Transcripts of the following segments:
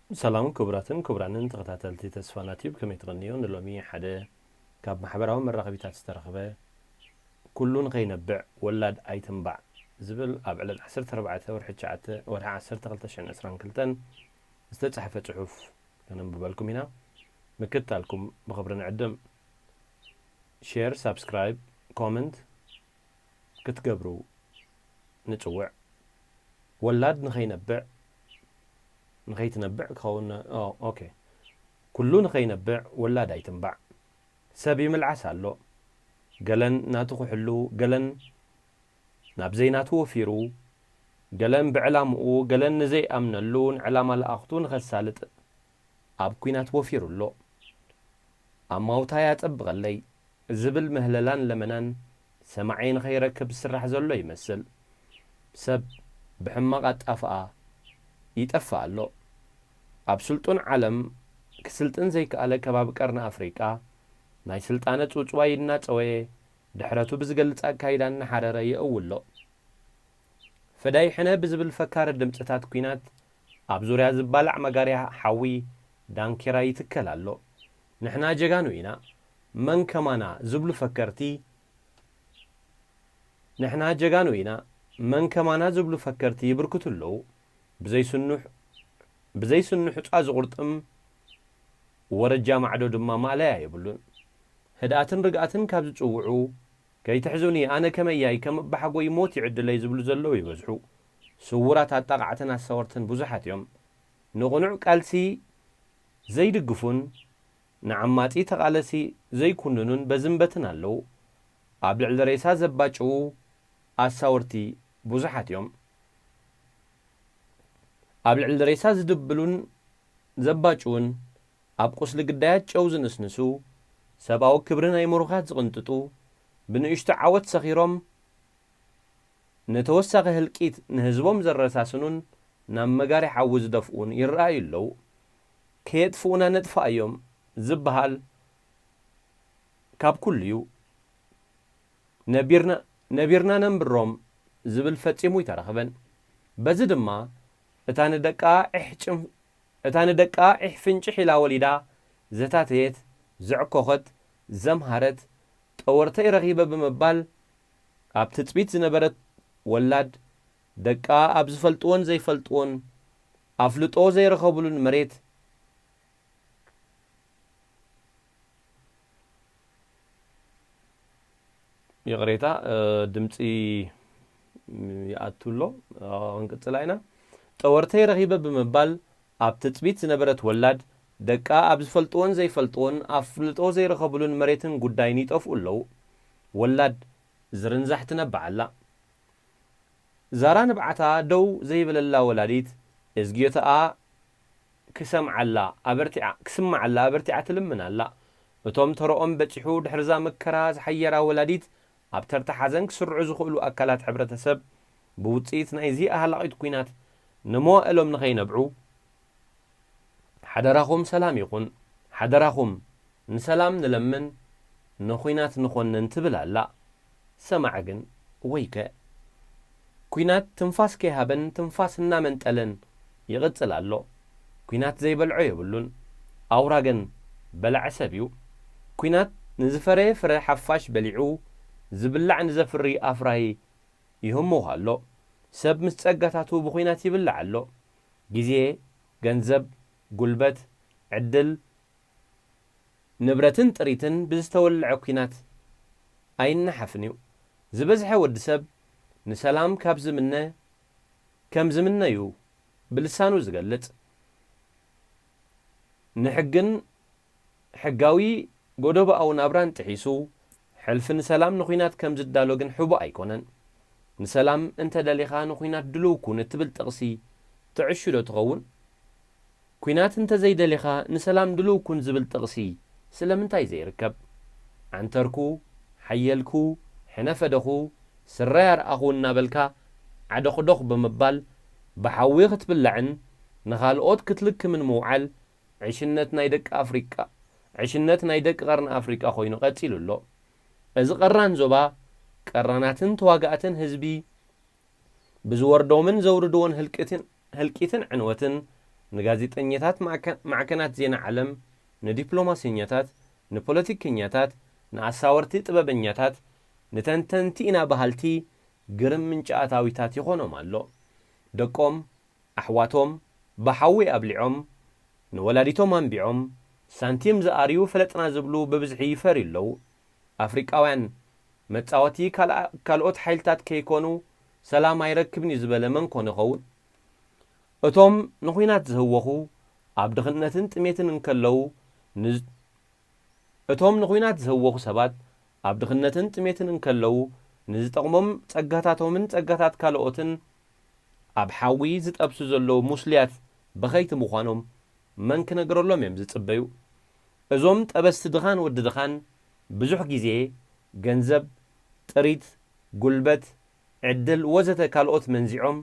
ሰላም ክቡራትን ክቡራንን ተኸታተልቲ ተስፋና ቲዩብ፣ ከመይ ትቐንዮ? ንሎሚ ሓደ ካብ ማሕበራዊ መራኸቢታት ዝተረኽበ "ኩሉ ንኸይነብዕ ወላድ ኣይትንባዕ" ዝብል ኣብ ዕለት ዓሰርተ ኣርባዕተ ወርሒ ትሽዓተ ወርሒ ዓሰርተ ክልተ ሽሕን ዕስራን ክልተን ዝተጻሕፈ ጽሑፍ ከነንብበልኩም ኢና። ምክትታልኩም ብኽብሪ ንዕድም። ሼር፣ ሳብስክራይብ፣ ኮመንት ክትገብሩ ንጽውዕ። ወላድ ንኸይነብዕ፣ ንኸይትነብዕ ክኸውን፣ ኦ፣ ኦኬ። "ኩሉ ንኸይነብዕ ወላድ ኣይትንባዕ። ሰብ ይምልዓስ ኣሎ። ገለን ናቱ ክሕሉ፣ ገለን ናብ ዘይናቱ ወፊሩ፣ ገለን ብዕላምኡ፣ ገለን ንዘይኣምነሉ ንዕላማ ለኣኽቱ ንኸሳልጥ ኣብ ኲናት ወፊሩ ኣሎ። ኣማውታይ ኣጸብቐለይ" ዝብል ምህለላን ለመናን ሰማዒ ንኸይረክብ ዝስራሕ ዘሎ ይመስል። ሰብ ብሕማቕ ኣጣፍኣ ይጠፍእ ኣሎ። ኣብ ስልጡን ዓለም ክስልጥን ዘይከኣለ ከባቢ ቀርኒ ኣፍሪቃ ናይ ስልጣነ ጽውጽዋይ እናጸወየ ድሕረቱ ብዝገልጽ ኣካይዳ እናሓረረ የእዊ ኣሎ። ፈዳይ ሕነ ብዝብል ፈካሪ ድምጽታት ኲናት ኣብ ዙርያ ዝባላዕ መጋርያ ሓዊ ዳንኬራ ይትከል ኣሎ። "ንሕና ጀጋኑ ኢና፣ መን ከማና" ዝብሉ ፈከርቲ፣ "ንሕና ጀጋኑ ኢና፣ መን ከማና" ዝብሉ ፈከርቲ ይብርክቱ ኣለዉ። ብዘይስኑ፣ ብዘይስኑ ሑጻ ዝቑርጥም ወረጃ ማዕዶ ድማ ማእለያ የብሉን። ህድኣትን ርግኣትን ካብ ዝጽውዑ፣ "ከይትሕዙኒ፣ ኣነ ከመያይ፣ ከም ኣባሓጎይ ሞት ይዕድለይ" ዝብሉ ዘለዉ ይበዝሑ። ስዉራት ኣጣቓዕትን ኣሳወርትን ብዙሓት እዮም። ንቕኑዕ ቃልሲ ዘይድግፉን ንዓማጺ ተቓለሲ ዘይኩንኑን በዝንበትን ኣለዉ። ኣብ ልዕሊ ሬሳ ዘባጭዉ ኣሳወርቲ ብዙሓት እዮም። ኣብ ልዕሊ ሬሳ ዝድብሉን ዘባጭዉን፣ ኣብ ቁስሊ ግዳያት ጨው ዝንስንሱ፣ ሰብኣዊ ክብሪ ናይ ምሩኻት ዝቕንጥጡ፣ ብንእሽቶ ዓወት ሰኺሮም ንተወሳኺ ህልቂት ንህዝቦም ዘረሳስኑን ናብ መጋርያ ሓዊ ዝደፍኡን ይረኣዩ ኣለዉ። "ከየጥፍኡና ነጥፍኣዮም" ዝበሃል ካብ ኩሉ እዩ። "ነቢርና፣ ነቢርና ነንብሮም" ዝብል ፈጺሙ ኣይተረኽበን። በዚ ድማ እታ ንደቃ ዒሕ ጭን-፣ እታ ንደቃ ዒሕ ፍንጭሕ ኢላ ወሊዳ ዘታተየት፣ ዘዕኮኸት፣ ዘምሃረት፣ "ጠወርተይ ረኺበ" ብምባል ኣብ ትጽቢት ዝነበረት ወላድ፣ ደቃ ኣብ ዝፈልጥዎን ዘይፈልጥዎን ኣፍልጦ ዘይረኸብሉን መሬት፣ ይቕሬታ፣ እ፣ ድምጺ ይኣቱ ኣሎ። እ፣ ክንቅጽላ ኢና። "ጠወርተይ ረኺበ" ብምባል ኣብ ትጽቢት ዝነበረት ወላድ፣ ደቃ ኣብ ዝፈልጥዎን ዘይፈልጥዎን ኣፍልጦ ዘይረኸብሉን መሬትን ጉዳይን ይጠፍኡ ኣለዉ። ወላድ ዝርንዛሕ ትነብዕ ኣላ። ዛራ ንብዓታ ደው ዘይብለላ ወላዲት፣ እዝግዮተኣ ክሰምዓላ ኣበርቲዓ፣ ክስምዓላ ኣበርቲዓ ትልምን ኣላ። እቶም ተረኦም በጺሑ ድሕርዛ መከራ ዝሓየራ ወላዲት፣ ኣብ ተርታ ሓዘን ክስርዑ ዝኽእሉ ኣካላት ሕብረተሰብ፣ ብውጽኢት ናይዚ ኣህላቒት ኲናት ንመዋእሎም ንኸይነብዑ፣ "ሓደራኹም ሰላም ይኹን፣ ሓደራኹም ንሰላም ንለምን፣ ንኹናት ንኾንን" ትብል ኣላ። ሰማዒ ግን፣ ወይከ! ኲናት ትንፋስ ከይሃበን ትንፋስ እናመንጠለን ይቕጽል ኣሎ። ኲናት ዘይበልዖ የብሉን። ኣውራ ግን በላዒ ሰብ እዩ። ኲናት ንዝፈረየ ፍረ ሓፋሽ በሊዑ፣ ዝብላዕ ንዘፍሪ ኣፍራዪ ይህሞኽ ኣሎ። ሰብ ምስ ጸጋታቱ ብኹናት ይብላዕ ኣሎ። ግዜ፣ ገንዘብ፣ ጉልበት፣ ዕድል፣ ንብረትን ጥሪትን ብዝተወልዐ ኲናት ኣይነሓፍን እዩ። ዝበዝሐ ወዲ ሰብ ንሰላም ካብ ዝምነ፣ ከም ዝምነ እዩ ብልሳኑ ዝገልጽ። ንሕግን ሕጋዊ ጎደቦኣዊ ናብራን ጥሒሱ፣ ሕልፊ ንሰላም ንኹናት ከም ዝዳሎ ግን ሕቡእ ኣይኮነን። "ንሰላም እንተ ደሊኻ ንኹናት ድሉው ኩን" እትብል ጥቕሲ ትዕሹ ዶ ትኸውን? ኲናት እንተ ዘይደሊኻ ንሰላም ድሉው ኩን ዝብል ጥቕሲ ስለምንታይ ዘይርከብ? "ዓንተርኩ፣ ሓየልኩ፣ ሕነ ፈደኹ፣ ስረይ ኣርኣኹ" እናበልካ ዓደኹዶኽ ብምባል ብሓዊ ክትብላዕን ንኻልኦት ክትልክምን ምውዓል ዕሽነት ናይ ደቂ ኣፍሪቃ፣ ዕሽነት ናይ ደቂ ቀርኒ ኣፍሪቃ ኮይኑ ቀጺሉ ኣሎ። እዚ ቀራን ዞባ፣ ቀራናትን ተዋጋእትን ህዝቢ ብዝወርዶምን ዘውርድዎን ህልቂትን፣ ህልቂትን ዕንወትን ንጋዜጠኛታት፣ ማዕከ-፣ ማዕከናት ዜና ዓለም፣ ንዲፕሎማሰኛታት፣ ንፖለቲከኛታት፣ ንኣሳወርቲ ጥበበኛታት፣ ንተንተንቲ ኢና በሃልቲ ግርም ምንጪ ኣታዊታት ይኾኖም ኣሎ። ደቆም፣ ኣሕዋቶም ብሓዊ ኣብሊዖም፣ ንወላዲቶም ኣንቢዖም፣ ሳንቲም ዝኣርዩ ፈለጥና ዝብሉ ብብዝሒ ይፈርዩ ኣለዉ። ኣፍሪቃውያን መጻወቲ ካልኣ-፣ ካልኦት ሓይልታት ከይኮኑ ሰላም ኣይረክብን እዩ ዝበለ መን ኮን ይኸውን? እቶም ንኹናት ዝህወኹ ኣብ ድኽነትን ጥሜትን እንከለዉ ንዝ-፣ እቶም ንኹናት ዝህወኹ ሰባት ኣብ ድኽነትን ጥሜትን እንከለዉ ንዝጠቕሞም ጸጋታቶምን ጸጋታት ካልኦትን ኣብ ሓዊ ዝጠብሱ ዘለዉ ሙስልያት በኸይቲ ምዃኖም መን ክነግረሎም እዮም ዝጽበዩ? እዞም ጠበስቲ ድኻን ወዲ ድኻን ብዙሕ ግዜ ገንዘብ፣ ጥሪት፣ ጉልበት፣ ዕድል ወዘተ ካልኦት መንዚዖም፣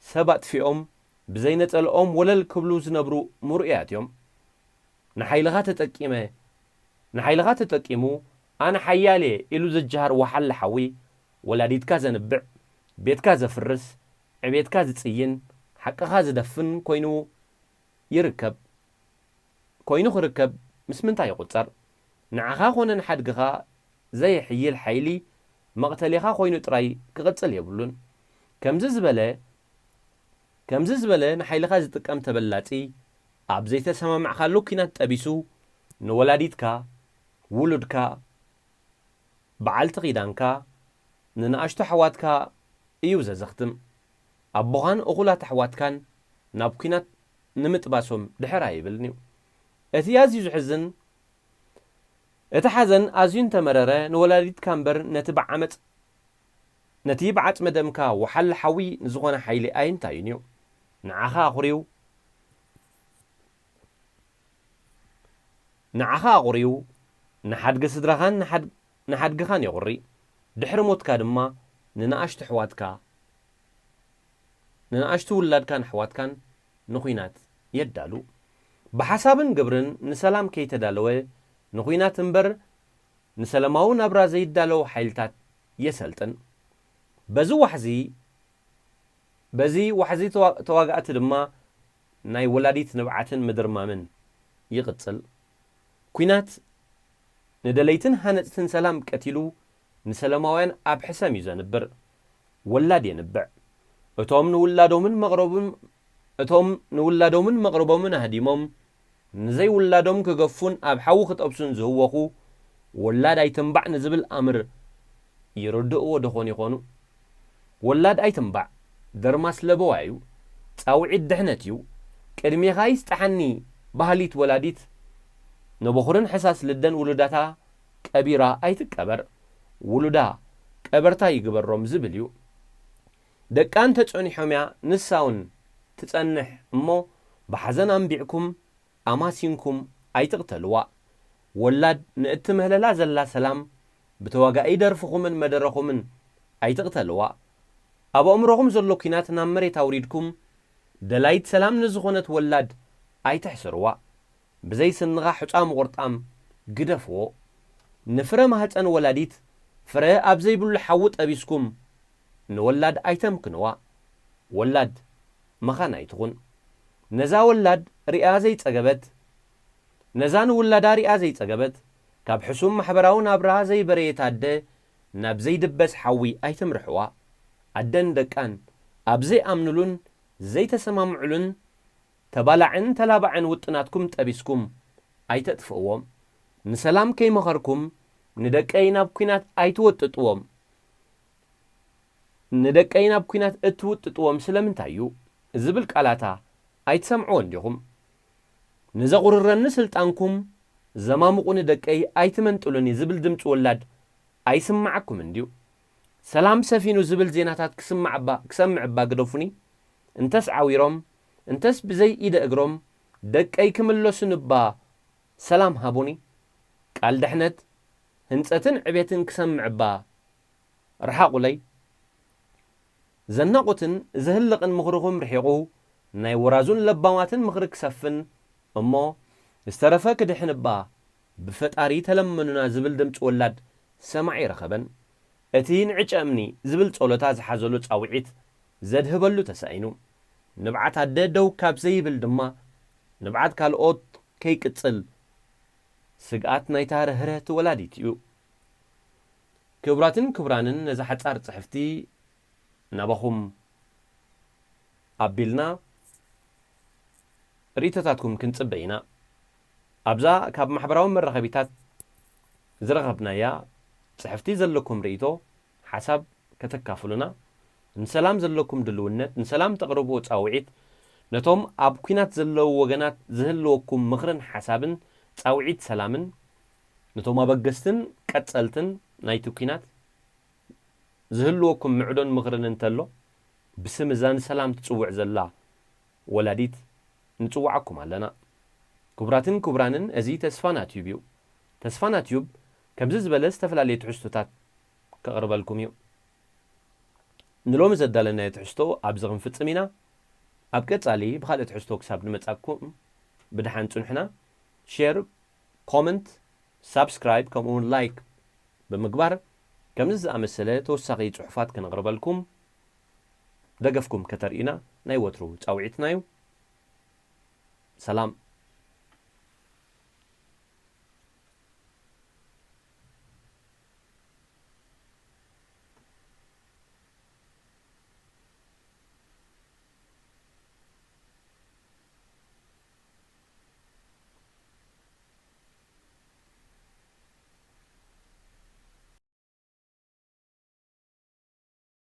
ሰብ ኣጥፊኦም፣ ብዘይነጸልኦም ወለል ክብሉ ዝነብሩ ምሩያት እዮም። ንሓይልኻ ተጠቂመ፣ ንሓይልኻ ተጠቂሙ፣ ኣነ ሓያል እየ ኢሉ ዝጀሃር ወሓለ ሓዊ፣ ወላዲትካ ዘንብዕ፣ ቤትካ ዘፍርስ፣ ዕቤትካ ዝጽይን፣ ሓቅኻ ዝደፍን ኮይኑ ይርከብ። ኮይኑ ክርከብ ምስ ምንታይ ይቑጸር? ንዓኻ ኮነ ንሓድግኻ ዘየሕይል ሓይሊ መቕተሊኻ ኮይኑ ጥራይ ክቕጽል የብሉን። ከምዚ ዝበለ፣ ከምዚ ዝበለ ንሓይልኻ ዝጥቀም ተበላጺ፣ ኣብ ዘይተሰማማዕካሉ ኲናት ጠቢሱ፣ ንወላዲትካ፣ ውሉድካ፣ በዓልቲ ኪዳንካ፣ ንንኣሽቱ ኣሕዋትካ እዩ ዘዘኽትም። ኣቦኻን እኹላት ኣሕዋትካን ናብ ኲናት ንምጥባሶም ድሕር ኣይብልን እዩ። እቲ ኣዝዩ ዝሕዝን፣ እቲ ሓዘን ኣዝዩ እንተመረረ፣ ንወላዲትካ እምበር ነቲ ብዓመጽ-፣ ነቲ ብዓጽመ ደምካ ወሓል ሓዊ ንዝኾነ ሓይሊ ኣይንታዩን እዩ። ንዓኻ ኣኹርዩ፣ ንዓኻ ኣቑርዩ፣ ንሓድጊ ስድራኻን ንሓድ-፣ ንሓድግኻን የቑሪ። ድሕሪ ሞትካ ድማ ንንኣሽቱ ኣሕዋትካ፣ ንንኣሽቱ ውላድካን ኣሕዋትካን ንኹናት የዳሉ። ብሓሳብን ግብርን ንሰላም ከይተዳለወ፣ ንኹናት እምበር ንሰላማዊ ናብራ ዘይዳለዉ ሓይልታት የሰልጥን። በዚ ዋሕዚ፣ በዚ ዋሕዚ ተዋ-፣ ተዋጋእቲ ድማ ናይ ወላዲት ንብዓትን ምድርማምን ይቕጽል። ኲናት ንደለይትን ሃነጽትን ሰላም ቀቲሉ ንሰላማውያን ኣብ ሕሰም እዩ ዘንብር። ወላድ የንብዕ። እቶም ንውላዶምን መቕረቦም-፣ እቶም ንውላዶምን መቕረቦምን ኣህዲሞም ንዘይውላዶም ክገፉን ኣብ ሓዊ ክጠብሱን ዝህወኹ ወላድ ኣይትንባዕ ንዝብል ኣምር ይርድእዎ ደኾን ይኾኑ? ወላድ ኣይትንባዕ፣ ደርማስ ለበዋ እዩ። ጻውዒት ድሕነት እዩ። ቅድሜኻ ይስጣሓኒ ባህሊት ወላዲት፣ ንበኹርን ሕሳስ ልደን ውሉዳታ ቀቢራ ኣይትቀበር። ውሉዳ ቀበርታ ይግበሮም ዝብል እዩ። ደቃ እንተጸኒሖም እያ ንሳ እውን ትጸንሕ እሞ፣ ብሓዘን ኣንቢዕኩም ኣማሲንኩም ኣይትቕተልዋ። ወላድ ንእትምህለላ ዘላ ሰላም ብተዋጋኢ ደርፍኹምን መደረኹምን ኣይትቕተልዋ። ኣብ ኣእምሮኹም ዘሎ ኲናት ናብ መሬት ኣውሪድኩም፣ ደላይት ሰላም ንዝኾነት ወላድ ኣይትሕስርዋ። ብዘይ ስንኻ ሑጻ ምቑርጣም ግደፍዎ። ንፍረ ማህጸን ወላዲት ፍረ ኣብ ዘይብሉ ሓዊ ጠቢስኩም ንወላድ ኣይተምክንዋ። ወላድ መኻን ኣይትኹን። ነዛ ወላድ ሪኣ ዘይጸገበት፣ ነዛ ንውላዳ ሪኣ ዘይጸገበት፣ ካብ ሕሱም ማሕበራዊ ናብራ ዘይበረየት ኣደ ናብ ዘይድበስ ሓዊ ኣይትምርሕዋ። ኣደን ደቃን ኣብ ዘይኣምንሉን ዘይተሰማምዕሉን ተባላዕን ተላባዕን ውጥናትኩም ጠቢስኩም ኣይተጥፍእዎም። ንሰላም ከይመኸርኩም ንደቀይ ናብ ኲናት ኣይትወጥጥዎም። ንደቀይ ናብ ኲናት እትውጥጥዎም ስለምንታይ እዩ? ዝብል ቃላታ ኣይትሰምዕዎን ዲኹም? ንዘቑርረኒ ስልጣንኩም ዘማምቑኒ ደቀይ ኣይትመንጥሉኒ ዝብል ድምፂ ወላድ ኣይስማዓኩምን ድዩ? ሰላም ሰፊኑ ዝብል ዜናታት ክስማዕ እባ፣ ክሰምዕ እባ ግደፉኒ። እንተስ ዓዊሮም፣ እንተስ ብዘይ ኢደ እግሮም ደቀይ ክምለሱኒ እባ ሰላም ሃቡኒ። ቃል ድሕነት፣ ህንጸትን ዕቤትን ክሰምዕ እባ ርሓቑለይ። ዘናቑትን ዘህልቕን ምኽርኹም ርሒቑ፣ ናይ ወራዙን ለባማትን ምኽሪ ክሰፍን እሞ፣ ዝተረፈ ክድሕን እባ ብፈጣሪ ተለመኑና ዝብል ድምፂ ወላድ ሰማዒ ረኸበን። እቲ ንዕጨ እምኒ ዝብል ጸሎታ ዝሓዘሉ ጻውዒት ዘድህበሉ ተሳኢኑ። ንብዓት ኣደ ደው ካብ ዘይብል ድማ ንብዓት ካልኦት ከይቅጽል ስግኣት ናይታ ርህርህቲ ወላዲት እዩ። ክቡራትን ክቡራንን፣ ነዛ ሓጻር ጽሕፍቲ ናባኹም ኣቢልና ርእይቶታትኩም ክንጽበ ኢና። ኣብዛ ካብ ማሕበራዊ መራኸቢታት ዝረኸብናያ ጽሕፍቲ ዘለኩም ርእይቶ፣ ሓሳብ ከተካፍሉና፣ ንሰላም ዘለኩም ድልውነት፣ ንሰላም ተቕርብዎ ጻውዒት፣ ነቶም ኣብ ኲናት ዘለዉ ወገናት ዝህልወኩም ምኽርን ሓሳብን ጻውዒት ሰላምን፣ ነቶም ኣበገስትን ቀጸልትን ናይቲ ኲናት ዝህልወኩም ምዕዶን ምኽርን እንተሎ፣ ብስም እዛ ንሰላም ትጽውዕ ዘላ ወላዲት ንጽውዓኩም ኣለና። ክቡራትን ክቡራንን፣ እዚ ተስፋና ቲዩብ እዩ። ተስፋና ቲዩብ ከምዚ ዝበለ ዝተፈላለየ ትሕዝቶታት ከቕርበልኩም እዩ። ንሎሚ ዘዳለናዮ ትሕዝቶ ኣብዚ ክንፍጽም ኢና። ኣብ ቀጻሊ ብኻልእ ትሕዝቶ ክሳብ ንመጻኩም ብደሓን ጽንሑና። ሼር፣ ኮመንት፣ ሳብስክራይብ ከምኡውን ላይክ ብምግባር ከምዚ ዝኣመሰለ ተወሳኺ ጽሑፋት ከነቕርበልኩም ደገፍኩም ከተርእዩና ናይ ወትሩ ጻውዒትና እዩ። ሰላም።